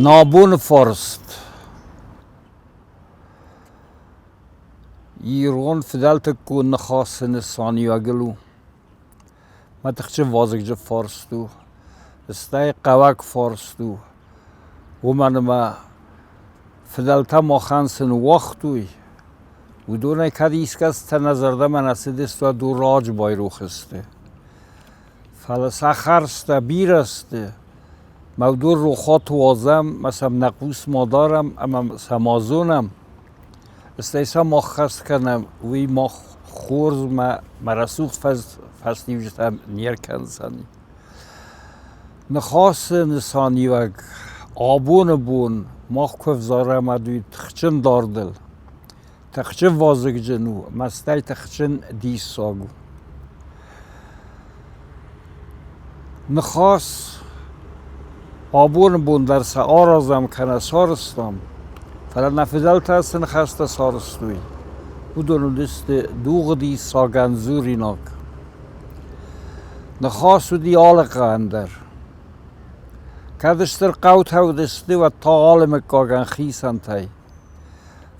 Нӕ абоны фарст ирон фыдӕлтыккон ныхасы нысаниуӕгыл у. Мӕ тыхджын вазыгджын фарст у, стӕй хъӕуӕг фарст у, уымӕн ӕмӕ фыдӕлтӕ махӕн цы ныууагътой, уыдонӕй кӕд искӕцытӕ нӕ зӕрдӕмӕ нӕ цыдысты, уӕд раджы байрох сты. Фӕлӕ сӕ хӕрзтӕ бирӕ сты, мӕ уыдон рохуаты уадзӕм, мӕ сӕм нӕ хъус ма дарӕм ӕмӕ сӕ ма зонӕм, стӕй сӕ ма ххӕст кӕнӕм, уый мах хорз мӕ мӕ рӕсугъд фӕстиуджытӕм не ркӕндзӕни. Ныхасы нысаниуӕг абоны бон мах куы ӕвзарӕм ӕд уый тыхджын дардыл, тыхджын вазыгджын у ӕмӕ стӕй тыхджын диссаг у. Ныхас абоны бон дӕр сӕ аразӕм кӕнӕ сарӕзтам, фӕлӕ нӕ фыдӕлтӕ цы ныхӕстӕ сарӕзтой, уыдон уыдысты дугъы диссагӕн дзуринаг. Ныхас уыди алы хъӕуӕн дӕр. Кӕд стыр хъӕутӕ уыдысты, уӕд та алы мыггагӕн хицӕнтӕй.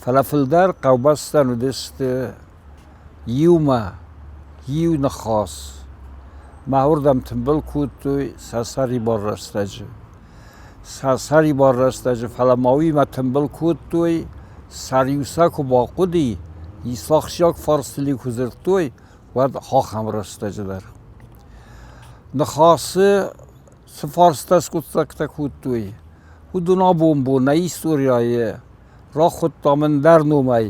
Фӕлӕ фылдӕр хъӕубӕстӕн уыдысты иумӕ, иу ныхас. Мӕ уырдӕм тымбыл кодтой сӕ сӕрибар рӕстӕджы. Сӕ сӕрибар рӕстӕджы, фӕлӕ ма уыимӕ тымбыл кодтой, сӕр-иу сӕ куы бахъуыди, исахсиаг фарстыл-иу куы дзырдтой, уӕд ахӕм рӕстӕджы дӕр. Ныхасы цы фарстӕ скъуыддзӕгтӕ кодтой, уыдон абон бон нӕ историяйы рахуыдтам ӕндӕр номӕй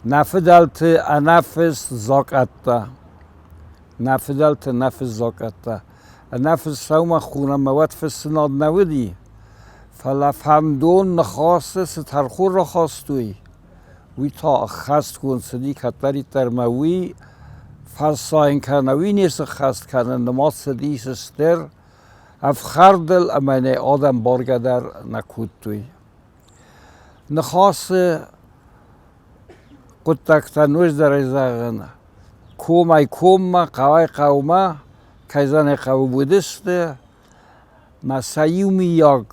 нӕ фыдӕлты ӕнӕфыст закъӕттӕ. Нӕ фыдӕлты ӕнӕфыст закъӕттӕ. Ӕнӕфыст сӕумӕ хонӕм уӕд фыссынад нӕ уыди, фӕлӕ фӕндон ныхасы цы тӕрхон рахастой, уый та ӕххӕстгонд цыди кӕддӕриддӕр мӕ уый фӕсайын кӕнӕ уый не сыххӕст кӕнын нымад цыдис стыр ӕфхӕрдыл ӕмӕ нӕ адӕм баргӕ дӕр нӕ кодтой. Ныхасы хъуыддӕгтӕ ноджыдӕрӕй зӕгъын, комӕй коммӕ, хъӕуӕй хъӕумӕ кӕй зӕгъын хъӕуы уыдысты, мӕ сӕ иумийаг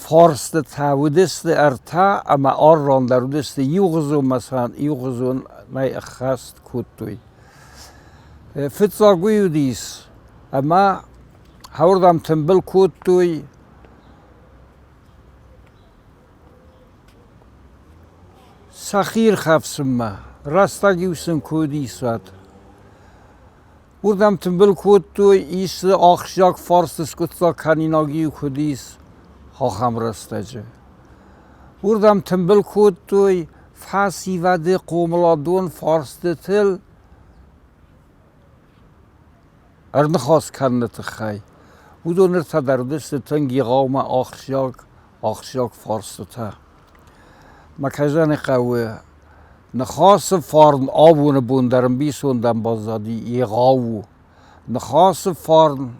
фарстытӕ уыдысты ӕртӕ ӕмӕ ӕррон дӕр уыдысты иугъуызон мӕ иугъуызонӕй ӕххӕст кодтой. Фыццаг уый уыдис, ӕмӕ хӕуырдӕм тымбыл кодтой сӕхи ирхӕфсынмӕ, рӕстӕг-иу сын куы уыдис, уӕд. Уырдӕм тымбыл кодтой, исты ахсджиаг фарсты скъуыддзаг кӕнинаг-иу куыд ис, ахӕм рӕстӕджы. Уырдӕм тымбыл кодтой фӕсивӕды хъомыладон фарстытыл ӕрныхас кӕныны тыххӕй. Уыдон ныр та дӕр уыдысты тынг егъаумӕ ахсджиаг, ахсджиаг фарстытӕ. Мӕ кӕй зӕгъын хъӕуы, Ныхасы фарн абоны бон дӕр ӕмбисондӕн баззади егъау у. Ныхасы фарн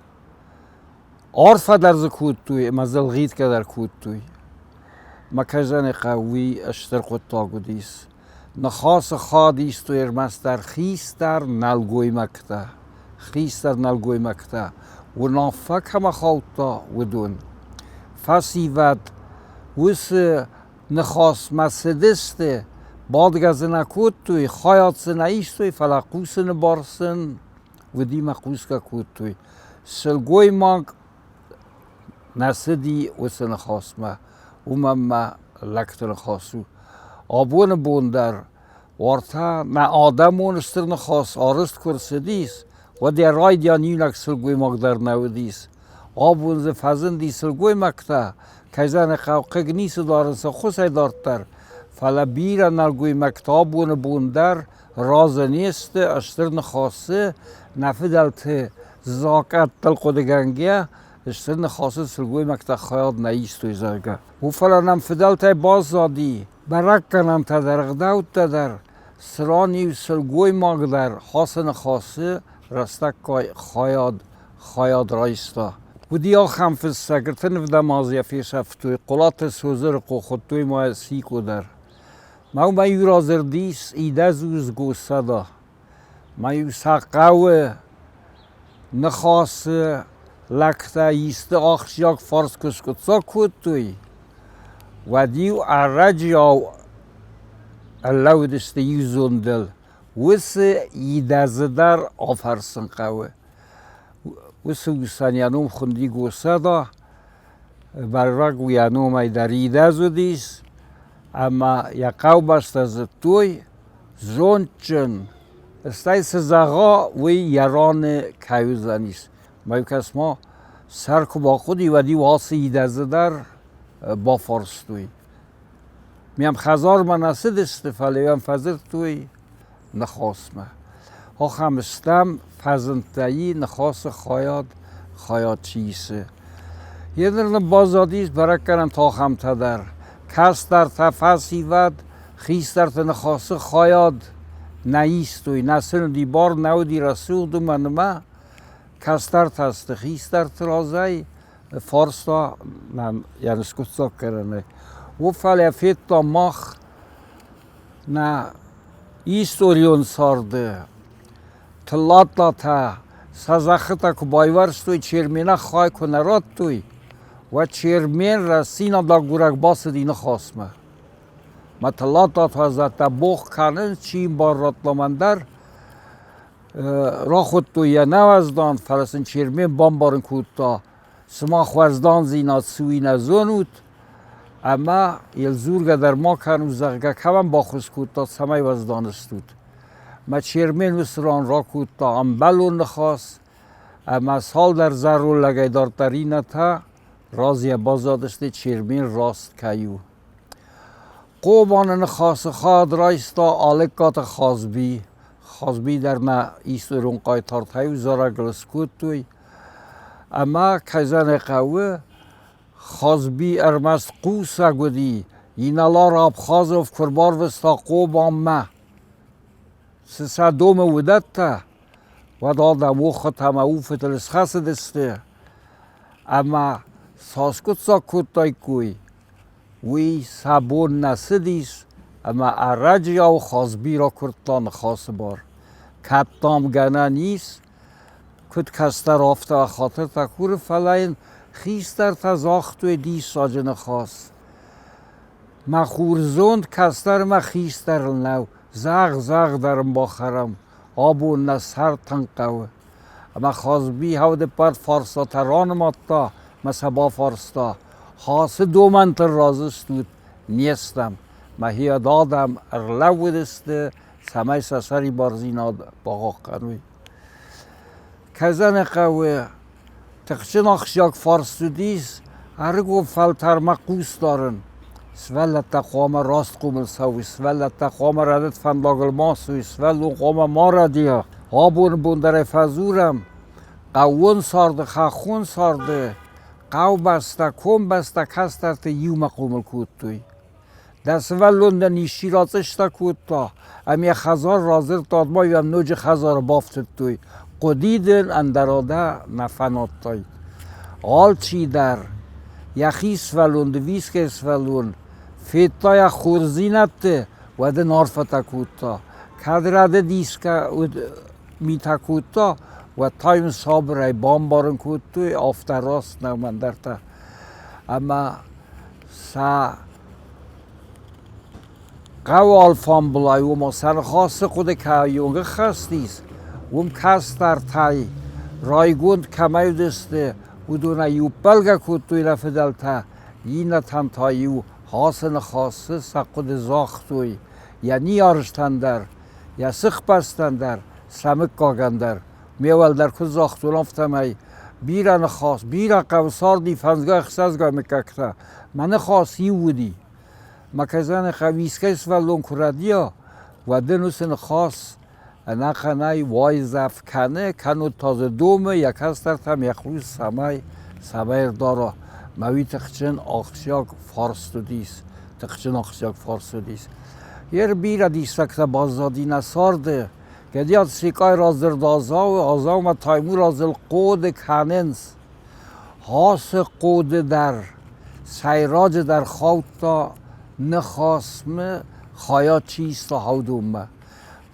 арфӕ дӕр дзы кодтой ӕмӕ дзы ӕлгъитгӕ дӕр кодтой. Мӕ кӕй зӕгъын хъӕуы, уый стыр хъуыддаг уыдис. Ныхасы хад истой ӕрмӕстдӕр хистӕр нӕлгоймӕгтӕ. Хистӕр нӕлгоймӕгтӕ. Уынаффӕ кӕмӕ хаудта, уыдон. Фӕсивӕд уыцы Ныхасмӕ цыдысты, бадгӕ дзы нӕ кодтой, хайад дзы нӕ истой, фӕлӕ хъусыны бар сын уыди мӕ хъусгӕ кодтой. Сылгоймаг нӕ цыди уыцы ныхасмӕ, уымӕн мӕ лӕгты ныхас у. Абоны бон дӕр уартӕ мӕ адӕмон стыр ныхас арӕзт куы рцыдис, уӕд йӕ райдиан иунӕг сылгоймаг дӕр нӕ уыдис. Абон дзы фӕзынди сылгоймӕгтӕ, кӕй зӕгъын хъӕуы, хъыг ницы дарынц ӕххуысӕй дарддӕр, фӕлӕ бирӕ нӕлгоймӕгтӕ абоны бон дӕр разы не сты стыр ныхасы нӕ фыдӕлты закъӕттыл хъуыдыгӕнгӕ, стыр ныхасы сылгоймӕгтӕ хайад нӕ истой, зӕгъгӕ. У, фӕлӕ нӕм фыдӕлтӕй баззади бӕрӕггӕнӕнтӕ дӕр, ӕгъдӕуттӕ дӕр, цыран-иу сылгоймаг дӕр хӕцы ныхасы рӕстӕггай хайад хайад райста. Уыди ахӕм фыссӕг, ӕртынӕвдӕм азы йӕ фесӕфтой, Хъуылаты Созырыхъо хуыдтой ма Сикъо дӕр. Мӕ уымӕ иу радзырд ис идӕдз ус Госӕда. Мӕ-иу сӕ хъӕуы Ныхасы лӕгтӕ исты ахсджиаг фарст куы скъуыддзаг кодтой, уӕд-иу ӕрӕджиау ӕрлӕууыдысты иу зондыл: уыцы идӕдзы дӕр афӕрсын хъӕуы. Уыцы усӕн йӕ ном хуынди Госӕда, бӕрӕг у йӕ номӕй дӕр идӕдз уыдис, ӕмӕ йӕ хъӕубӕстӕ зыдтой, зондджын, стӕй цы зӕгъа, уый йӕ раны кӕй уыдзӕнис. Мӕ кӕс-ма, сӕр куы бахъуыди, уӕд-иу ацы идӕдзы дӕр бафарстой. Мӕм хӕдзармӕ нӕ цыдысты, фӕлӕ йӕм фӕдзырдтой ныхасмӕ. Ахӕм стӕм фӕзындтӕ и ныхасы хайад, хайад чи исы. Еныр нын баззадис бӕрӕггӕнӕнтӕ ахӕмтӕ дӕр. Кӕстӕртӕ, фӕсивӕд, хистӕрты ныхасы хайад нӕ истой, нӕ сын уыди бар, нӕ уыди рӕсугъд уымӕн ӕмӕ кӕстӕртӕ сты хистӕрты разӕй, фарста нӕм йӕ ныскъуыддзаг кӕнынӕй. О, фӕлӕ федтам мах нӕ историон царды тыллаттатӕ сӕ зӕххытӕ куы байуӕрстой, Черменӕ хай куы нӕ радтой, уӕд Чермен рӕстдзинадагурӕг бацыди Ныхасмӕ. Мӕ тыллаттатӕ зӕдтӕ богъ кӕнынц, чи йын бар радта мӕн дӕр, рахуыдтой йӕ нӕуӕздан, фӕлӕ сын Чермен бамбарын кодта, сымах уӕздандзинад цы уый нӕ зонут, ӕмӕ йыл дзургӕ дӕр ма кӕнут, зӕгъгӕ, кӕмӕн баххуыс кодтат, цӕмӕй уӕздан стут. Мӕ Чермен уыцы ран ракодта ӕмбӕлон ныхас, ӕмӕ цалдӕр зӕронд лӕгӕй дарддӕр иннӕтӕ разыйӕ баззадысты, Чермен раст кӕй у. Хъобаны ныхасы хъӕд райста Алыккаты Хазби. Хазби дӕр нӕ историон хъайтартӕй зарӕгыл скодтой. Ӕмӕ, кӕй зӕгъын ӕй хъӕуы, Хазби ӕрмӕст хъусӕг уыди, инӕлар Абхазов куы рбарвыста Хъобанмӕ. Цы сӕ домы уыдӕттӕ, уӕд адӕм оххытӕ ӕмӕ уфытыл схӕцыдысты ӕмӕ сӕ аскъуыддзаг кодтаиккой, уый сӕ бон нӕ цыдис ӕмӕ ӕрӕджиау Хазби ракуырдта ныхасы бар. Кӕд, дам, гӕнӕн ис, куыд кӕстӕр, афтӕ хатыртӕ куры, фӕлӕ йын хистӕртӕ загътой диссаджы ныхас. Мӕ хурзонд кӕстӕрмӕ хистӕрыл нӕу, зӕгъ, зӕгъ дӕр ын бахӕрӕм, абон нӕ сӕр тынг хъӕуы. Ӕмӕ Хазби хӕвдыппар фарстатӕ ранымадта мӕ сӕ бафарста, Ацы домӕнты разы стут, не стӕм. Мӕхи ӕд адӕм ӕрлӕууыдысты, цӕмӕй сӕ сӕрибардзинад бахъахъхъӕной. Кӕй хъӕуы, тыхджын ахсджиаг фарст уыдис ӕрыгон фӕлтӕрмӕ хъус дарын. Сывӕллӕттӕ хъуамӕ раст хъомыл цӕуой, сывӕллӕттӕ хъуамӕ рӕдыд фӕндагыл ма цӕуой, сывӕллон хъуамӕ ма рӕдийа. Абоны бон дӕр ӕй фӕдзурӕм, хъӕууон царды, хӕххон царды хъӕубӕстӕ, комбӕстӕ кӕстӕрты иумӕ хъомыл кодтой. Дӕ сывӕллон дын исчи рацъыстӕ кодта, ӕмӕ йӕ хӕдзар радзырдта, ма йӕм ноджы хӕдзары бафтыдтой. Хъуыди дын, ӕндӕра дӕ нӕ фӕнадтаид. Алчи дӕр йӕхи сывӕллон, дывискӕйы сывӕллон федта йӕ хорздзинӕдты, уӕд ын арфӕтӕ кодта. Кӕд рӕдыд искӕ митӕ кодта, уӕд та йын сабырӕй бамбарын кодтой, афтӕ раст нӕу ӕндӕртӕ. Ӕмӕ сӕ хъӕуы алфамбылай, ома сӕ ныхасы хъуыды кӕйонг ӕххӕст ис, уым кӕстӕртӕй райгонд кӕмӕй уыдысты, уыдонӕй иу ӕппӕлгӕ кодтой нӕ фыдӕлтӕ, иннӕтӕн та-иу ацы ныхасы сӕ хъуыды загътой йӕ ныййарджытӕн дӕр, йӕ сыхбӕстӕн дӕр, сӕ мыггагӕн дӕр. Ме уӕлдӕр куыд загътон, афтӕмӕй бирӕ ныхас, бирӕ хъӕуы царди фӕндзгай-ӕхсӕзгай мыггӕгтӕ. Мӕ ныхас иу уыди. Мӕ кӕзӕны хъӕу искӕй сывӕллон куы рӕдийа, уӕд ын уыцы ныхас ӕнӕхъӕнӕй уайдзӕф кӕны, кӕннод та дзы домы йӕ кӕстӕртӕм йӕ хъус цӕмӕй, цӕмӕй ӕрдара. Мӕ уый тыхджын ахсджиаг фарст уыдис, тыхджын ахсджиаг фарст уыдис. Йе бирӕ диссӕгтӕ баззади нӕ царды. Гӕдиат Секъай радзырд Азау, Азаумӕ Таймуразыл хъоды кӕнынц. Ацы хъоды дӕр сӕйраджыдӕр хаудта ныхасмӕ хайад чи иста уыдонмӕ.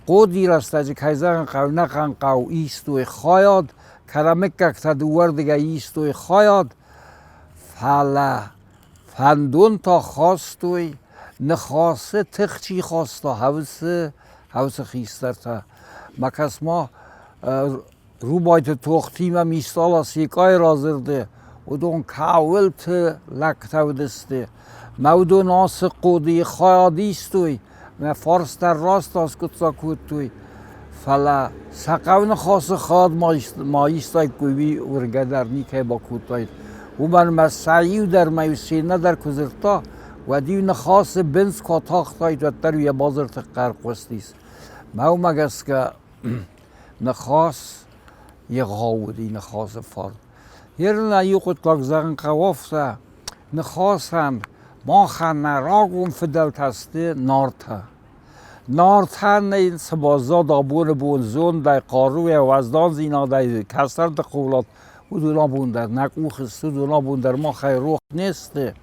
Хъоди рӕстӕджы, кӕй зӕгъын хъӕуы, ӕнӕхъӕн хъӕу истой хайад. Кӕнӕ мыггӕгтӕ дыууӕрдыгӕй истой хайад, фӕлӕ фӕндон та хастой, Ныхасы тых чи хаста, хӕусы хистӕртӕ. Мӕ кӕс-ма, Рубайты Тохтимӕ Мистала Секъайы радзырды уыдон кӕуылты лӕгтӕ уыдысты. Мӕ уыдон ацы хъодыйы хайад истой, мӕ фарс дӕр раст аскъуыддзаг кодтой, фӕлӕ сӕ хъӕуы ныхасы хайад ма истаиккой, уый уыргӕ дӕр никӕй бакодтаид. Уымӕн ӕмӕ сӕ иу дӕр ма-иу се ннӕ дӕр куы дзырдта, уӕд-иу ныхасы бындз куы атахтаид, уӕддӕр-иу йӕ базырты хъӕр хъуыстис. Мӕ уымӕ гӕсгӕ ныхас егъау уыди ныхасы фарн. Ерына иу хъуыддаг зӕгъын хъӕуы афтӕ, ныхасӕн махӕн нӕ рагон фыдӕлтӕ сты Нартӕ. Нартӕн нын цы баззад абоны бон зондӕй, хъаруйӕ, уӕздандзинадӕй, кӕстӕрты хъулат, уыдон абон дӕр нӕ къухы сты, уыдон абон дӕр махӕй рох не сты.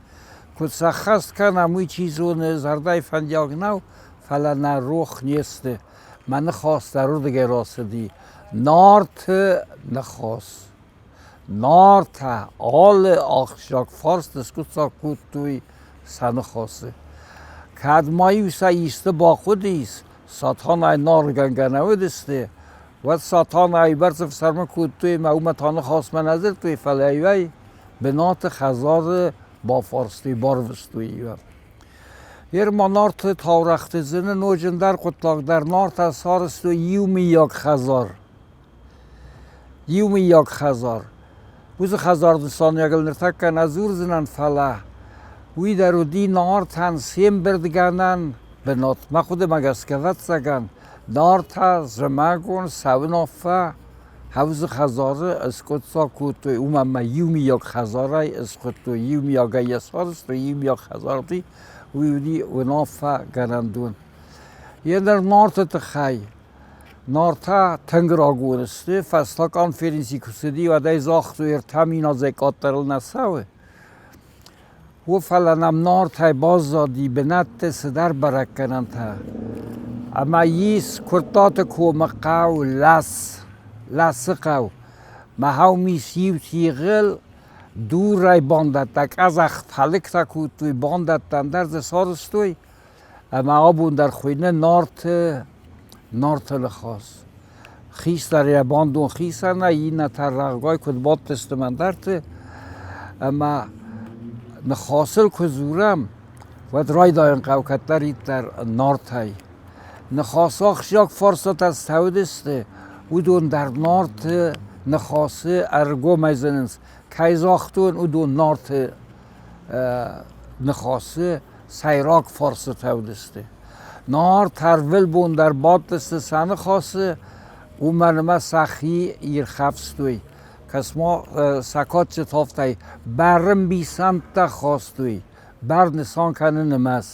Куыд сӕххӕст кӕнӕм, уый чи зоны, зӕрдӕйы фӕндиаг нӕу, фӕлӕ нӕ рох не сты. Мӕ ныхас дӕр уырдыгӕй рацыди. Нарты ныхас. Нартӕ алы ахсджиаг фарсты скъуыддзаг кодтой сӕ ныхасы. Кӕд ма-иу сӕ исты бахъуыдис, Сатанайы наргӕнгӕ нӕ уыдысты, уӕд Сатанайы бӕрц ӕфсӕрмы кодтой ӕмӕ уымӕ та ныхасмӕ нӕ дзырдтой, фӕлӕ-иу ӕй бынаты хӕдзары бафарстой, барвыстой-иу. Ерма Нарты таурӕгъты зыны ноджы ӕндӕр хъуыддаг дӕр. Нартӕ сарӕзтой иумиаг хӕдзар. Иумиаг хӕдзар. Уыцы хӕдзар нысаниуӕгыл ныртӕккӕ нӕ дзурдзынӕн, фӕлӕ уый дӕр уыди Нартӕн се мбырдгӕнӕн бынат. Мӕ хъуыдымӕ гӕсгӕ, ӕвӕццӕгӕн, Нартӕ зымӕгон сӕ уынаффӕ Хӕвдзы хӕдзары скъуыддзаг кодтой, уымӕн ӕмӕ иумиаг хӕдзарӕй схуыдтой, иумиагӕй йӕ сарӕзтой, иумиаг хӕдзар уыди, уый уыди уынаффӕгӕнӕндон. Йе ныр Нарты тыххӕй. Нартӕ тынг рагон сты, фӕстаг конференци куы цыди, уӕд ӕй загътой, 3 000 азӕй къаддӕрыл нӕ цӕуы. О, фӕлӕ нӕм Нартӕй баззади бынӕтты цыдӕр бӕрӕггӕнӕнтӕ. Ӕмӕ ис Куырттаты комы хъӕу Лӕс, Лӕсы хъӕу. Махау ис иу тигъыл дурӕй бандӕттӕ, къӕдзӕх фӕлыгтӕ кодтой, бандӕттӕ ӕндӕр дзы сарӕзтой. Ӕмӕ абон дӕр хуыйны Нарты, Нарты Ныхас. Хистӕр йӕ бандон хицӕнӕй, иннӕтӕ рӕгъгай куыд бадтысты мӕндӕрты. Ӕмӕ Ныхасыл куы дзурӕм, уӕд райдайын хъӕуы кӕддӕриддӕр Нартӕй. Ныхасы ахсджиаг фарстатӕ цӕуыдысты, уыдон дӕр Нарты Ныхасы ӕргомӕй зынынц. Кӕй загътон, уыдон Нарты Ныхасы сӕйраг фарстытӕ уыдысты. Нарт ӕрвылбон дӕр бадтысты сӕ ныхасы, уымӕн ӕмӕ сӕхи ирхӕфстой. Кӕс-ма, сӕ кадджы тафтӕй бӕрнбисӕнттӕ хастой, бӕр нысан кӕны нымӕц.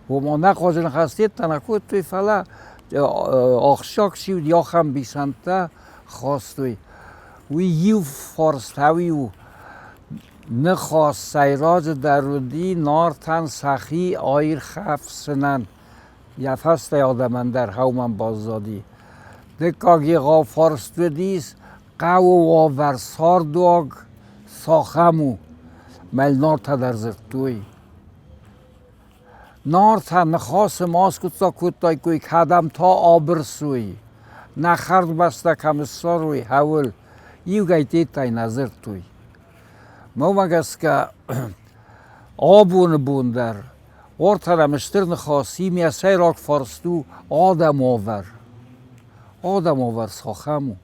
Уымӕн нӕ хъазы ныхӕстӕ нӕ кодтой, фӕлӕ ахсджиаг чи уыди, ахӕм бисӕнттӕ хастой. Уый иу фарстӕуи у, Ныхас сӕйраджыдӕр уыди Нартӕн сӕхи аирхӕфсынӕн, йӕ фӕстӕ адӕмӕн дӕр хъӕумӕ баззади. Дыккаг егъау фарст уыдис, хъӕуы уавӕр цардуаг цахӕм у, мӕл Нартӕ дӕр дзырдтой. Нартӕ ныхасы ма аскъуыддзаг кодтаиккой, кӕдӕм та абырсой, нӕ хӕрдбӕстӕ кӕм ссарой, хӕуыл, иугай тедтӕй нӕ дзырдтой. Мӕнмӕ гӕсгӕ, абоны бон дӕр ортӕрӕм стыр ныхас имӕ сӕйраг фарст у адӕмуавӕр. Адӕмуавӕр цахӕм у?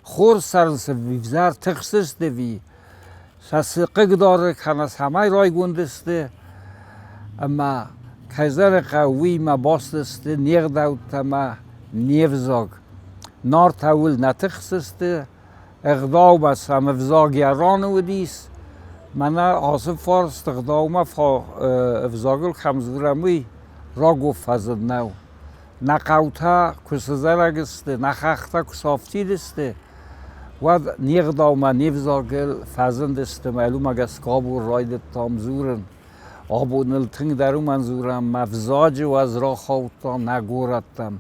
Хорз цӕрын цы взӕр тыхстысты ӕви сӕ цы хъыгдары кӕнӕ цӕмӕй райгонд сты, ӕмӕ кӕй зӕгъын хъӕуы, уыимӕ баст сты не гъдӕуттӕ ӕмӕ не взаг. Нартӕ уыл нӕ тыхстысты, ӕгъдаумӕ сӕм ӕвзаг йӕ раны уыдис. Мӕнӕ ацы фарст ӕгъдаумӕ ӕвзагыл кӕм дзурӕм, уый рагон фӕзынд нӕу. Нӕ хъӕутӕ куы сызӕрӕг сты, нӕ хӕхтӕ куы сафтид сты, уӕд не гъдаумӕ, не взагыл фӕзындысты ӕмӕ уымӕ гӕсгӕ абон райдыдтам дзурын. Абон ыл тынгдӕр уымӕн дзурӕм, мӕ взаджы уӕз рахаудта нӕ горӕттӕм.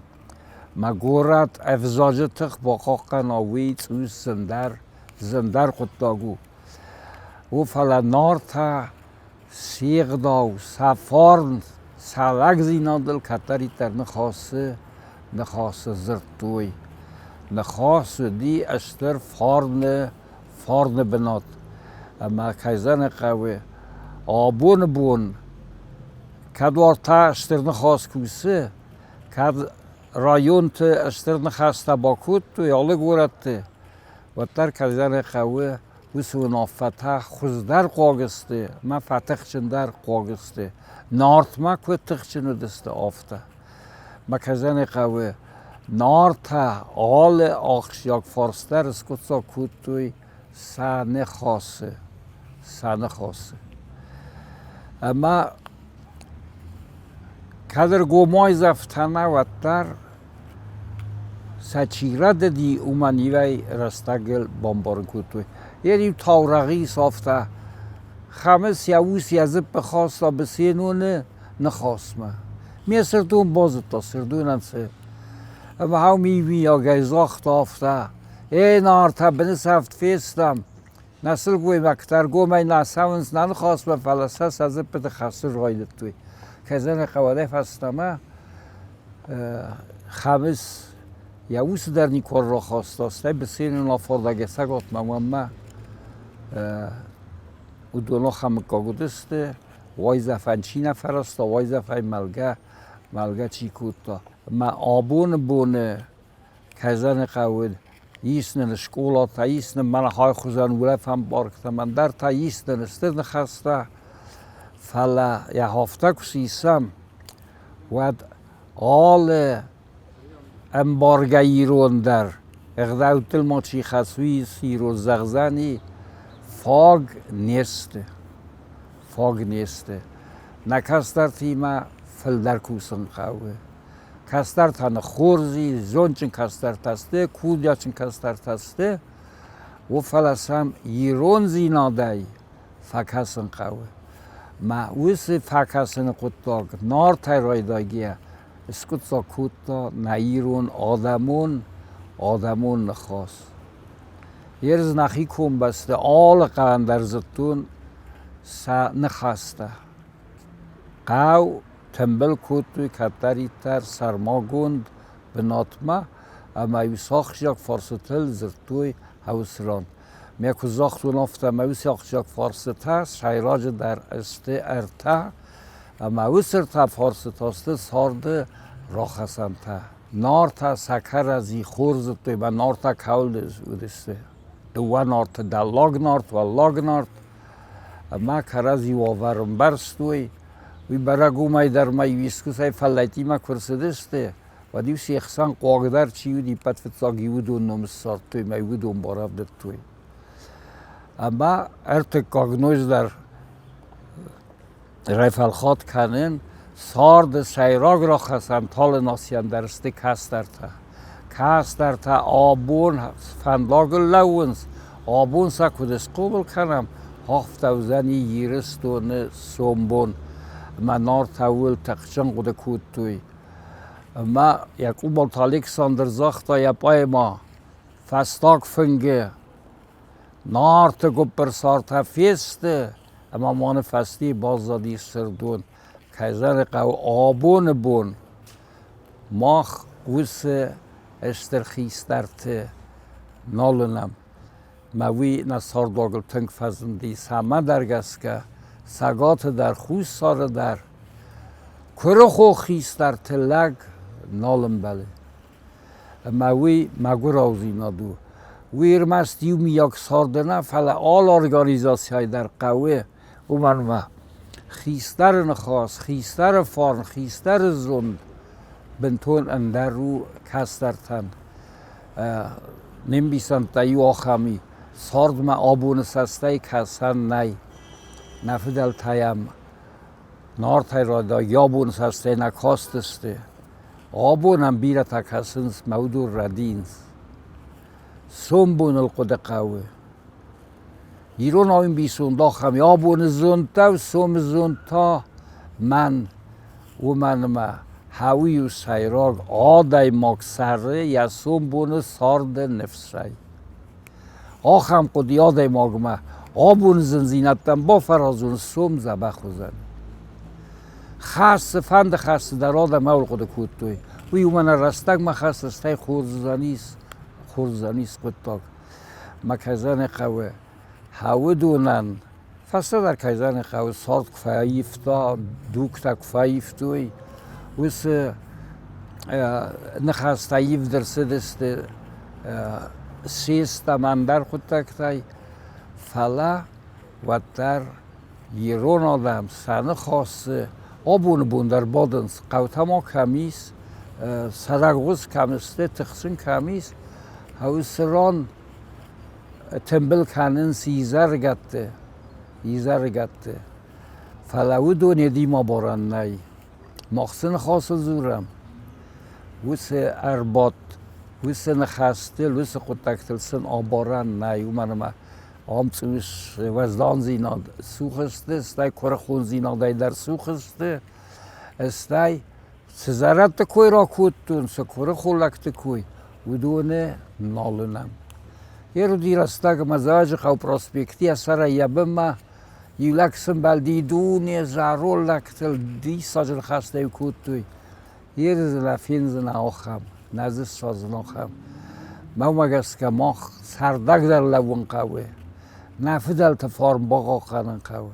Мӕ горӕт ӕвзаджы тых бахъахъхъӕна, уый цъус зындӕр, зындӕр хъуыддаг у. О, фӕлӕ Нартӕ се гъдау, сӕ фарн, сӕ лӕгдзинадыл кӕддӕриддӕр ныхасы, ныхасы дзырдтой. Ныхас уыди стыр фарны, фарны бынат. Ӕмӕ кӕй зӕгъын хъӕуы, абоны бон кӕд уартӕ стыр ныхас кусы, кӕд районты стыр ныхӕстӕ бакодтой алы горӕтты, уӕддӕр кӕй зӕгъын хъӕуы, уыцы уынаффӕтӕ хуыздӕр хъуаг сты ӕмӕ фӕтыхджындӕр хъуаг сты. Нартмӕ куыд тыхджын уыдысты, афтӕ. Мӕ кӕй зӕгъын хъӕуы, Нартӕ алы ахсджиаг фарст дӕр скъуыддзаг кодтой сӕ ныхасы, сӕ ныхасы. Ӕмӕ кӕд ӕргомайдзӕфтӕ нӕ, уӕддӕр сӕ чи рӕдыди, уымӕн ивӕй рӕстӕгыл бамбарын кодтой. Йе иу таурӕгъ ис афтӕ: Хӕмыц йӕ ус йӕ дзыппы хаста Быценоны ныхасмӕ. Ме Сырдон базыдта, Сырдонӕн цы. Ӕмӕ хау мимийагӕй загъта афтӕ: Ей, Нартӕ, бынысӕфт фестӕм! Нӕ сылгоймӕгтӕ ӕргомӕй нӕ цӕуынц нӕ ныхасмӕ, фӕлӕ сӕ сӕ дзыппыты хӕссын райдыдтой. Кӕй зӕгъын хъӕуы, фӕстӕмӕ Хӕмыц йӕ усы дӕр никуы рахаста, стӕй Быценон афардӕг йӕ цӕгатмӕ уӕммӕ. Уыдон ахӕм мыггаг уыдысты, уайдзӕфӕн чи нӕ фӕрӕзта, уайдзӕфӕй мӕлгӕ, мӕлгӕ чи кодта. Ӕмӕ абоны боны кӕй зӕгъын хъӕуы, ис нын скъолатӕ, ис нын мӕнӕ хуызӕн улӕфӕн парктӕ, ӕндӕртӕ, ис нын стыр ныхӕстӕ, фӕлӕ йӕ афтӕ куы сисӕм, уӕд алы ӕмбаргӕ ирон дӕр, ӕгъдӕуттыл ма чи хӕцы, уый ирон зӕгъдзӕни, фаг не сты, фаг не сты. Нӕ кӕстӕртимӕ фылдӕр кусын хъӕуы. Кӕстӕртӕ ныххорз и, зондджын кӕстӕртӕ сты, курдиатджын кӕстӕртӕ сты, о, фӕлӕ сӕм ирондзинадӕй фӕкӕсын хъӕуы. Мӕ уыцы фӕкӕсыны хъуыддаг Нартӕй райдайгӕ скъуыддзаг кодта нӕ ирон адӕмон адӕмон ныхас. Ерыз нӕхи комбӕсты алы хъӕуӕн дӕр зыдтон сӕ ныхӕстӕ. Хъӕу тымбыл кодтой кӕддӕриддӕр сӕрмагонд бынатмӕ ӕмӕ-иу сӕ ахсджиаг фарстытыл дзырдтой хъӕуы Мӕ куы загътон, афтӕ мӕ уыцы ахсджиаг фарстытӕ сӕйраджыдӕр сты ӕртӕ, ӕмӕ уыцы ӕртӕ фарстытӕ сты царды рахӕцӕнтӕ. Нартӕ сӕ кӕрӕдзи хорз зыдтой, мӕ Нартӕ кӕуыл уыдысты. Дыууӕ Нарты, Дӕллаг Нарт, Уӕллаг Нарт, ӕмӕ кӕрӕдзи уавӕр ӕмбӕрстой. Уый бӕрӕг уымӕй дӕр ма иу искуыцӕй фӕллӕйттимӕ куы рцыдысты, уӕд-иу се хсӕн хъуагдӕр чи уыди, ӕппӕт фыццаг иуыдон ном ссардтой ӕмӕ уыдон барӕвдыдтой. Ӕмӕ ӕртыккаг ноджыдӕр райфӕлхат кӕнын царды сӕйраг рахӕцӕн талынасийӕн дӕр сты кӕстӕртӕ. Кӕстӕртӕ абон фӕндагыл лӕууынц, абон сӕ куыд схъомыл кӕнӕм, афтӕ уыдзӕни Ирыстоны сомбон. Ӕмӕ Нартӕ ууыл тыхджын хъуыды кодтой. Ӕмӕ йӕ Къубалты Александр загъта йӕ поэмӕ «Фӕстаг фынгы» Нарты гуыппырсартӕ фесты, ӕмӕ ма нӕ фӕстейы баззади Сырдон. Кӕй зӕгъын хъӕуы, абоны бон мах уыцы стыр хистӕрты нал уынӕм. Мӕ уый нӕ цардуагыл тынг фӕзынди цӕмӕдӕр гӕсгӕ, Цӕгаты дӕр, Хуссары дӕр. Куырыхон хистӕрты лӕг нал ӕмбӕлы. Ӕмӕ уый мӕгуыраудзинад у. Уый ӕрмӕст иумиаг царды нӕ, фӕлӕ алы организацийӕ дӕр хъӕуы, уымӕн ӕмӕ хистӕры ныхас, хистӕры фарн, хистӕры зонд бынтон ӕндӕр у кӕстӕртӕн. Не мбисӕндтӕ иу ахӕм и, цардмӕ абоны цӕстӕй кӕсӕн нӕй. Нӕ фыдӕлтӕ йӕм Нартӕй райдайгӕ абоны цӕстӕй нӕ кастысты. Абон ӕм бирӕтӕ кӕсынц мӕ уыдон рӕдийынц. Сомбоныл хъуыды хъӕуы. Иронау ӕмбисонд ахӕм и абоны зонд дӕу, сомы зонд та мӕн, уымӕн ӕмӕ Хауы-иу сӕйраг адӕймаг цӕры йӕ сомбоны царды ныфсӕй. Ахӕм хъуыды адӕймагмӕ абоны зындзинӕдтӕн бафӕразон сом дзӕбӕх уыдзӕн. Хӕс цыфӕнды хӕсты дӕр адӕм ӕрхъуыды кодтой. Уый уымӕн рӕстӕгмӕ хӕссы, стӕй хорз уыдзӕнис, хорз уыдзӕнис хъуыддаг. Мӕ кӕй зӕгъын хъӕуы, уыдонӕн фӕстӕдӕр кӕй зӕгъын хъӕуы, цард куы фӕивта, дугтӕ куы фӕивтой, уыцы ныхӕстӕ ивд ӕрцыдысты съездтӕм ӕндӕр хъуыддӕгтӕй, фӕлӕ уӕддӕр ирон адӕм сӕ ныхасы абоны бон дӕр бадынц, хъӕутӕ ма кӕм ис, цӕрӕггъуыз кӕм сты, тыхджын кӕм ис, уыцы ран тымбыл кӕнынц изӕрыгӕтты, изӕрыгӕтты. Фӕлӕ уыдон йедимӕ барӕн нӕй. Мах цы ныхасы дзурӕм, уыцы ӕрбадт, уыцы ныхӕстыл, уыцы хъуыддӕгтыл сын абарӕн нӕй, уымӕн ӕмӕ ам цъус уӕздандзинад цух сты, стӕй куырыхондзинадӕй дӕр цух сты, стӕй цы зӕрӕдты кой ракодтон, цы куырыхон лӕгты кой, уыдоны нал уынӕм. Еруди рӕстӕг ӕмӕ Дзӕуӕджыхъӕуы проспекты йӕ сӕрӕй йӕ бынмӕ иу лӕг сымбӕлди дуне зӕронд лӕгтыл диссаджы ныхӕстӕ-иу кодтой. Ердзынӕ, фендзынӕ ахӕм, нӕ дзы ссардзынӕ ахӕм. Мӕнмӕ гӕсгӕ мах цӕрдӕгдӕр лӕууын хъӕуы. Нӕ фыдӕлты фарн бахъахъхъӕнын хъӕуы.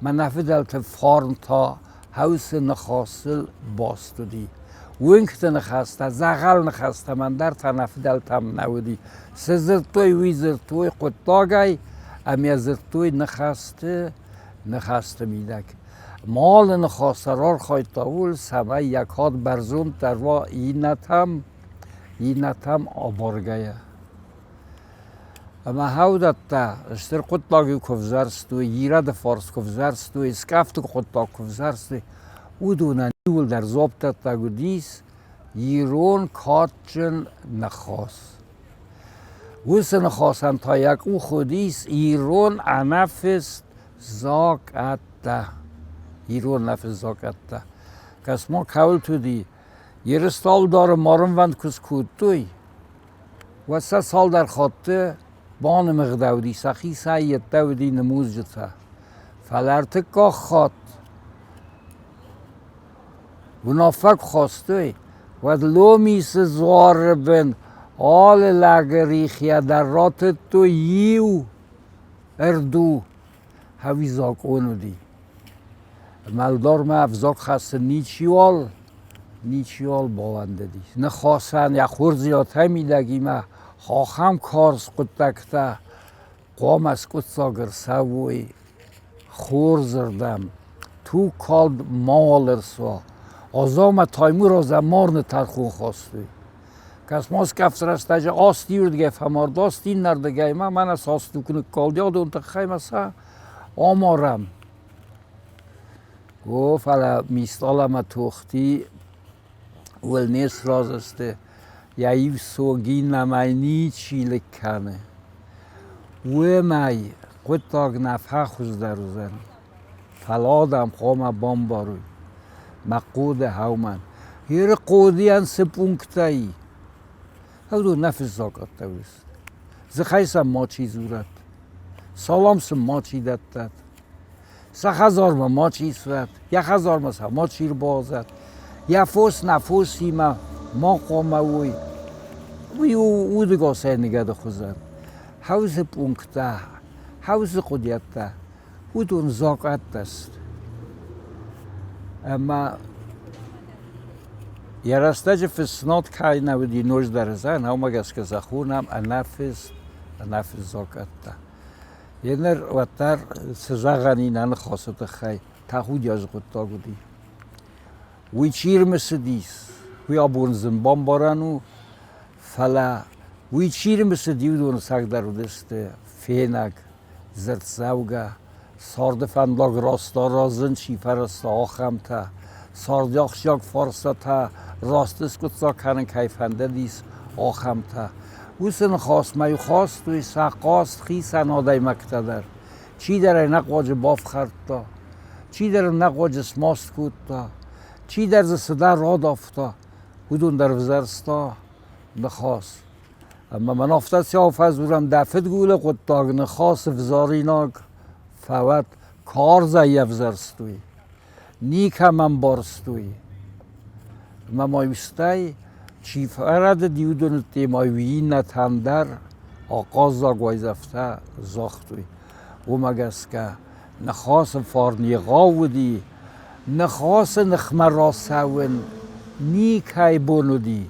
Мӕ нӕ фыдӕлты фарн та хӕусы ныхасыл баст уыди. Уынгты ныхӕстӕ, дзӕгъӕл ныхӕстӕ мӕн дӕр та нӕ фыдӕлтӕм нӕ уыди. Цы дзырдтой, уый дзырдтой хъуыддагӕй ӕмӕ дзырдтой ныхӕсты, ныхӕсты мидӕг. Малы ныхас ӕрархайдта ууыл, цӕмӕй йӕ кад бӕрзонддӕр уа иннӕтӕм, иннӕтӕм абаргӕйӕ. Ӕмӕ хӕудӕттӕ стыр хъуыддаг-иу куы ӕвзӕрстой, ирӕды фарс куы ӕвзӕрстой, скъӕфты хъуыддаг куы ӕвзӕрстой, уыдонӕн иууылдӕр дзуапдӕттӕг уыдис ирон кадджын ныхас. Уыцы ныхасӕн та йӕ къух уыдис ирон ӕнӕфыст закъӕттӕ. Ирон ӕнӕфыст закъӕттӕ. Кӕс-ма, кӕуылты уыди, Ерыстау дӕр марынвӕнд куы скодтой, уӕд сӕ цалдӕр хатты банымыгъдӕуыди, сӕхицӕй йеддӕ уыди нымудзджытӕ. Фӕлӕ ӕртыккаг хатт уынаффӕ куы хастой, уӕд Ломисы дзуары бын алы лӕгы рихийӕ дӕр ратыдтой иу ӕрду, ӕви закъон уыди. Ӕлдармӕ ӕвзаг хӕссын ничиуал, ничиуал бауӕндыди. Ныхасӕн йӕ хорздзинадӕй мидӕгимӕ ахӕм карз хъуыддӕгтӕ хъуамӕ скъуыддзаг ӕрцӕуой хорзырдӕм, тугкалд мауал ӕрцӕуа. Азаумӕ Таймураз ӕмарыны тӕрхон хастой. Космоскъӕфты рӕстӕджы аст иуырдыгӕй фӕмард, аст иннӕрдыгӕй ма мӕнӕ цас туг ныккалди адон тыххӕй ма сӕ амарӕм. О, фӕлӕ Мистъал ӕмӕ Тохти уыл не сразы сты, йӕ иу цонг иннӕмӕй ничи лыг кӕны. Уымӕй хъуыддаг нӕ фӕхуыздӕр уыдзӕн. Фӕлӕ адӕм хъуамӕ бамбарой, мӕ хъуыды хӕумӕн. Иры хъуыдыйӕн цы пункттӕ и, уыдон нӕ фыццагӕттӕ уыдысты. Дзыхӕй сӕм мачи дзурӕд, салам сын мачи дӕттӕд, сӕ хӕдзармӕ мачи исуӕд, йӕ хӕдзармӕ сӕ мачи рбауадзӕд, йӕ фос нӕ фосимӕ ма хъуамӕ уой. Уый у удыгасӕй ныгӕды хуызӕн. Хӕусы пункттӕ, хӕусы хъуыдыйӕдтӕ уыдон закъӕттӕ сты. Ӕмӕ йӕ рӕстӕджы фыссынад кӕй нӕ уыди ноджыдӕр зӕгъын, уымӕ гӕсгӕ сӕ хонӕм ӕнӕфыст, ӕнӕфыст закъӕттӕ. Еныр уӕддӕр цы зӕгъӕн и нӕ ныхасы тыххӕй, тӕхудиаджы хъуыддаг уыди. Уый чи рымысыдис, уый абон зын бамбарӕн у, фӕлӕ уый чи рымысыди, уыдоны цагдӕр уыдысты фенӕг, дзырддзӕугӕ, царды фӕндаг раст аразын чи фӕрӕзта, ахӕмтӕ, царды ахсджиаг фарстатӕ раст скъуыддзаг кӕнын кӕй фӕндыдис, ахӕмтӕ. Уыцы ныхасмӕ-иу хастой сӕ хъаст хицӕн адӕймӕгтӕ дӕр. Чидӕр ӕй нӕхъуаджы бафхӕрдта, чидӕр ын нӕхъуаджы смаст кодта, Чидӕр дзы цыдӕр радавта, уыдон дӕр ӕвзӕрста ныхас. Ӕмӕ мӕн афтӕ цӕуы фӕдзурӕм, дӕ фыдгулы хъуыддаг ныхасы взаринаг фӕуӕд, карзӕй ӕвзӕрстой, никӕмӕн барстой. Ӕмӕ ма стӕй чи фӕрӕдыди, уыдоны ма иннӕтӕн дӕр ахъаззаг уайдзӕфтӕ загътой. Уымӕ гӕсгӕ ныхасы фарн егъау уыди, ныхасы ныхмӕ рацӕуын никӕй бон уыди.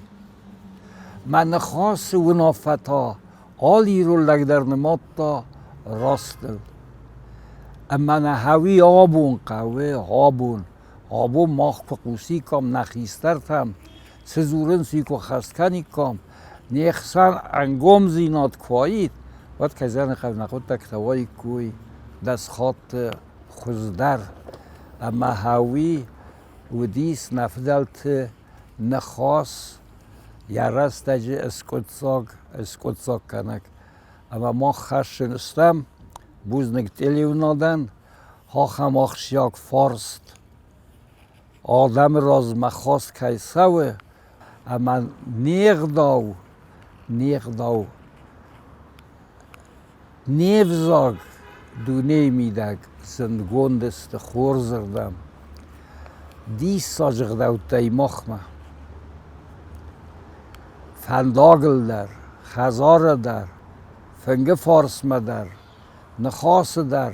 Мӕ ныхасы уынаффӕ та алы ирон лӕг дӕр нымадта растыл. Ӕмӕ нӕ хъӕуы абон хъӕуы, абон. Абон мах куы хъусиккам нӕ хистӕртӕм, цы дзурынц, уый куы хӕст кӕниккам, не хсӕн ӕнгомдзинад куы уаид, уӕд кӕй зӕгъын ӕй хъӕуы, нӕ хъуыддӕгтӕ уаиккой дӕсхатты хуыздӕр. Ӕмӕ хъӕуы уыдис нӕ фыдӕлты ныхас йӕ рӕстӕджы скъуыддзаг, скъуыддзаггӕнӕг. Ӕмӕ мах хӕссын стӕм бузныг телеуынадӕн, ахӕм ахсджиаг фарст адӕмы размӕ хаст кӕй цӕуы, ӕмӕ не гъдау, не гъдау, не взаг дунейы мидӕг зындгонд сты хорзырдӕм. Диссаджы гъдӕуттӕй махмӕ. Фӕндагыл дӕр, хӕдзары дӕр, фынгы фарсмӕ дӕр, ныхасы дӕр,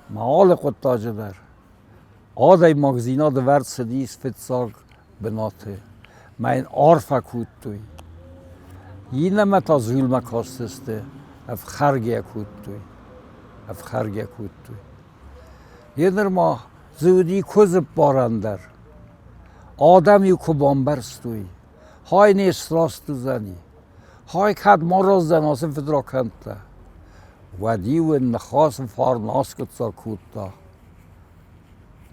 мӕ алы хъуыддаджы дӕр. Адӕймагдзинад ӕвӕрд цыдис фыццаг бынаты. Мӕ йын арфӕ кодтой. Иннӕмӕ та зулмӕ кастысты, ӕфхӕргӕ кодтой. Ӕфхӕргӕ кодтой. Еныр ма дзы уыди куыдзы ппарӕн дӕр. Адӕм-иу куы бамбӕрстой, хай не сраст уыдзӕни, хай кӕд ма раздзӕн ацы фыдракӕндтӕ, уӕд-иу ын ныхасы фарн аскъуыддзаг кодта.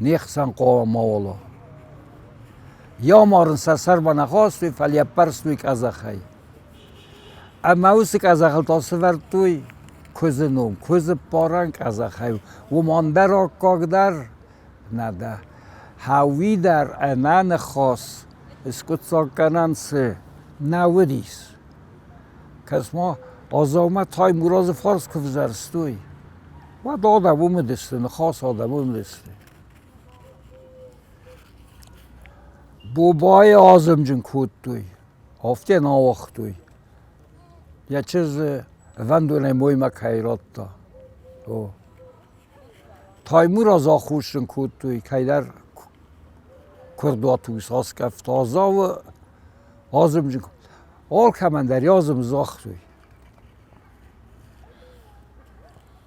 Не хсӕн хъуамӕ ма уа. Йӕ амарын сӕ сӕрмӕ нӕ хастой, фӕлӕ йӕ ӕппӕрстой къӕдзӕхӕй. Ӕмӕ уыцы къӕдзӕхыл та сӕвӕрдтой куыдзы ном, куыдзы ппарӕн къӕдзӕхӕй. Уым ӕндӕр аккаг дӕр нӕ дӕ. Хауи дӕр ӕнӕ ныхас скъуыддзаггӕнӕн цы нӕ уыдис. Кӕс-ма, Азаумӕ Таймуразы фарс куы взӕрстой, уӕд адӕм уым уыдысты, ныхас адӕм уым уыдысты. Бобайы азымджын кодтой, афтӕ нӕ ауагътой. Йӕ чызджы ӕвӕндонӕй моймӕ кӕй радта. О. Таймураз аххосджын кодтой, кӕйдӕр куырдуаты ус аскъӕфта Азауы азымджын. Алкӕмӕн дӕр азым загътой.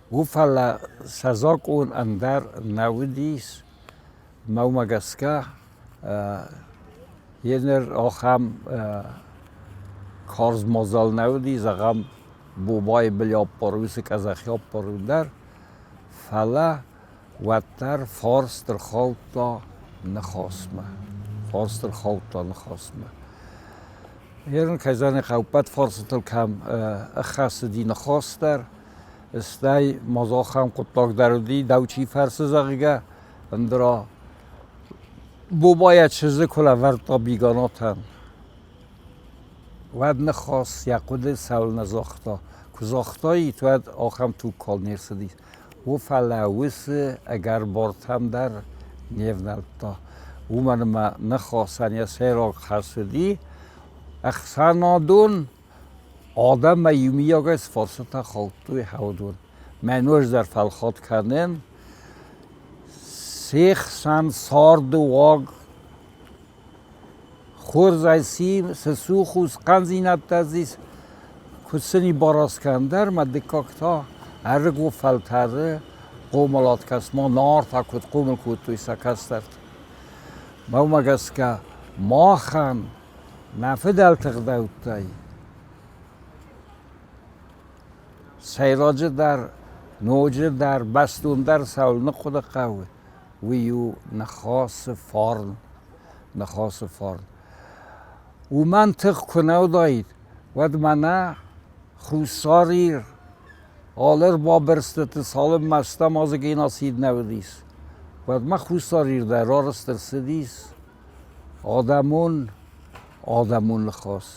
У фӕлӕ сӕ закъон ӕндӕр нӕ уыдис, мӕ уымӕ гӕсгӕ еныр ахӕм карз мадзал нӕ уыди, зӕгъӕм, Бобайы былӕппар, уыцы къӕдзӕхӕппар дӕр, фӕлӕ уӕддӕр фарст ӕрхаудта ныхасмӕ. Фарст ӕрхаудта ныхасмӕ. Ерын кӕй зӕгъын хъӕуы, ӕппӕт фарстытыл кӕм ӕххӕссыди ныхас дӕр, стӕй ма дзы ахӕм хъуыддаг дӕр уыди, дӕу чи фӕрсы, зӕгъгӕ, ӕндӕра Боба йӕ чызджы куы лӕвӕрдта Биганатӕн, уӕд ныхас йӕ хъуыды цӕуылнӕ загъта. Куы загътаид, уӕд ахӕм тугкалд не рцыдис. О, фӕлӕ уыцы ӕгӕр бартӕм дӕр не внӕлдта. Уымӕн ӕмӕ ныхасӕн йӕ сӕйраг хӕс уыди ӕхсӕнадон адӕммӕ иумийагӕй цы фарстытӕ хаудтой, уыдон. Мӕ ноджы дӕр фӕлхатт кӕнын, се хсӕн царды уаг хорзӕй цы цух у, цы хъӕндзинӕдтӕ дзы ис, куыд сын и бараст кӕнын дӕр ӕмӕ дыккаг та ӕрыгон фӕлтӕры хъомылад кӕс-ма, Нартӕ куыд хъомыл кодтой сӕ кӕстӕрты. Мӕнмӕ гӕсгӕ, махӕн нӕ фыдӕлты гъдӕуттӕй сӕйраджыдӕр, ноджыдӕр, бӕстондӕр цӕуыл ныхъхъуыды хъӕуы, уый у ныхасы фарн, ныхасы фарн. Уымӕн тых куы нӕ уыдаид, уӕд мӕнӕ Хуссар Ир алы ӕрбабырстыты цалынмӕ стӕм азы геноцид нӕ уыдис, уӕдмӕ Хуссар Ир дӕр арӕзт ӕрцыдис. Адӕмон, адӕмон ныхас.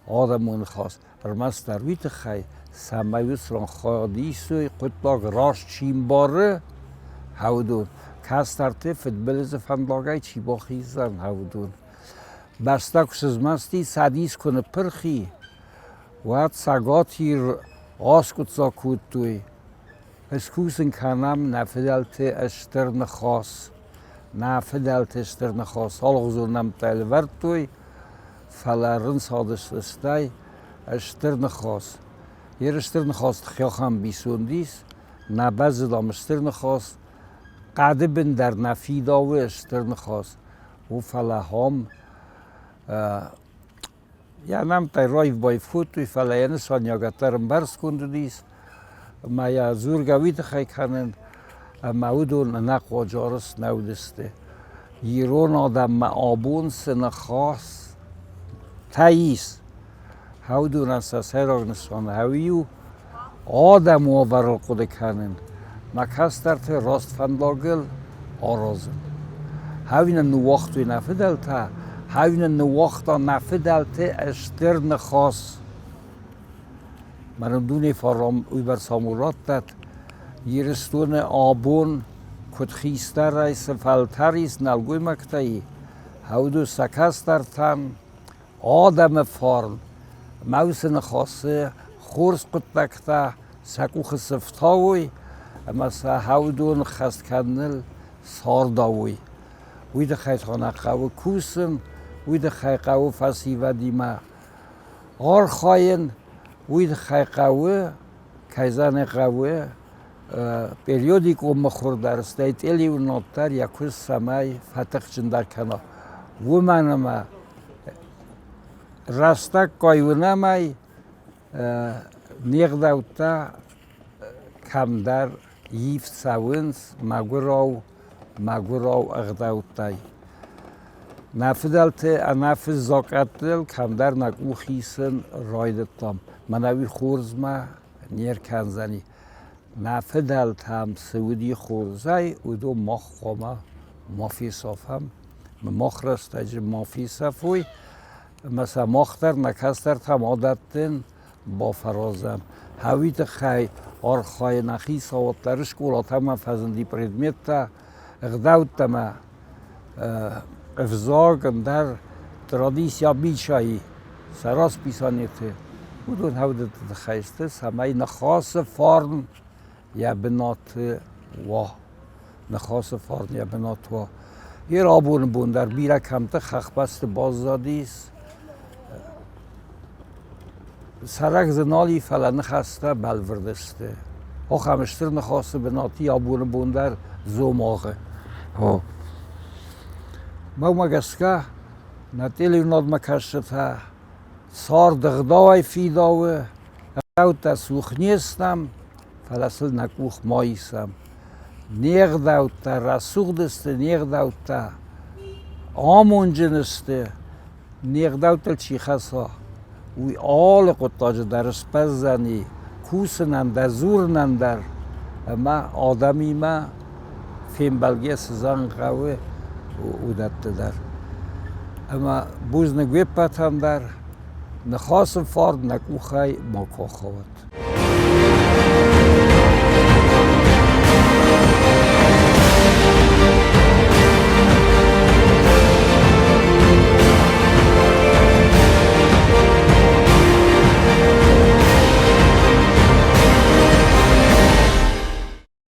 Адӕмон ныхас ӕрмӕстдӕр уый тыххӕй, цӕмӕй уыцы ран хайад исой, хъуыддаг раст чи мбары, уыдон. Кӕстӕрты фыдбылызы фӕндагӕй чи бахиздзӕн, уыдон. Бӕстӕ куы сызмӕсти, цӕдис куы ныппырх и, уӕд Цӕгат Ир аскъуыддзаг кодтой, Скусын кӕнӕм нӕ фыдӕлты Стыр Ныхас. Нӕ фыдӕлты Стыр Ныхас алыгъуызон нӕмттӕ лӕвӕрдтой, фӕлӕ рынцадысты стӕй Стыр Ныхас. Йе Стыр Ныхас тыхӕй ӕмбисонд ис, нӕ бӕззыдам Стыр Ныхас, хъӕды бын дӕр нӕ фидауы Стыр Ныхас. У, фӕлӕ хом Йӕ нӕмттӕй раив-баив кодтой, фӕлӕ йӕ нысаниуӕгад дӕр ӕмбӕрстгонд уыдис. Ӕмӕ йӕ дзургӕ уый тыххӕй кӕнын, ӕмӕ уыдон ӕнӕхъуаджы арӕзт нӕ уыдысты. Ирон адӕммӕ абон цы ныхӕстӕ ис, уыдонӕн сӕ сӕйраг нысан ӕви у адӕмы уавӕрыл хъуыды кӕнын, мӕ кӕстӕрты раст фӕндагыл аразын. Ӕви нын ныууагътой нӕ фыдӕлтӕ, ӕви нын ныууагъта нӕ фыдӕлты стыр ныхас. Мӕнӕ дуне фарон уыйбӕрц амур радтат, Ирыстоны абон куыд хистӕрӕй цы фӕлтӕр ис нӕлгоймӕгтӕй, уыдон сӕ кӕстӕртӕн адӕмы фарн ӕмӕ уыцы ныхасы хорз хъуыддӕгтӕ сӕ къухы цы фтауой ӕмӕ сӕ уыдон хӕст кӕныныл сардауой. Уый тыххӕй та нӕ хъӕуы кусын, уый тыххӕй хъӕуы фӕсивӕдимӕ архайын, уый тыххӕй хъӕуы, кӕй зӕгъын хъӕуы, периодикон мыхуыр дӕр, стӕй телеуынад дӕр йӕ куыст цӕмӕй фӕтыхджындӕр кӕна. Уымӕн ӕмӕ рӕстӕггай уынӕм ӕй, не гъдӕуттӕ кӕмдӕр ивд цӕуынц мӕгуырау, мӕгуырау ӕгъдӕуттӕй. Нӕ фыдӕлты ӕнӕфыст закъӕттыл кӕмдӕр нӕ къух исын райдыдтам. Мӕнӕ уый хорзмӕ не ркӕндзӕни. Нӕ фыдӕлтӕм цы уыди хорзӕй, уыдон мах хъуамӕ ма фесафӕм, мах рӕстӕджы ма фесӕфой, ӕмӕ сӕ мах дӕр нӕ кӕстӕртӕм адӕттын бафӕразӕм. Уый тыххӕй архайы нӕ хицауад дӕр скъолатӕм фӕзынди предметтӕ, ӕгъдӕуттӕ ӕмӕ ӕвзаг, ӕндӕр традици обычаи сӕ расписаниты, уыдон ӕвдыды тыххӕй сты, цӕмӕй ныхасы фарн йӕ бынаты уа. Ныхасы фарн йӕ бынаты уа. Йе абоны бон дӕр бирӕ кӕмтты хӕхбӕсты баззадис. Цӕрӕг дзы нал и, фӕлӕ ныхӕстӕ бӕлвырд сты. Ахӕм стыр ныхасы бынат и абоны бон дӕр Дзомагъы. Мӕнмӕ гӕсгӕ, нӕ телеуынадмӕ кӕсджытӕ цард ӕгъдауӕй фидауы, ӕгъдӕуттӕ цух не стӕм, фӕлӕ сыл нӕ къух ма исӕм. Не гъдӕуттӕ рӕсугъд сты, не гъдӕуттӕ амонджын сты, не гъдӕуттыл чи хӕца, уый алы хъуыддаджы дӕр сбӕздзӕни кусынӕн дӕр, дзурынӕн дӕр ӕмӕ адӕмимӕ фембӕлгӕ цы зӕгъын хъӕуы, уыдӕтты дӕр. Ӕмӕ бузныг уе ппӕтӕн дӕр, ныхасы фарн нӕ къухӕй макуы ахауӕд.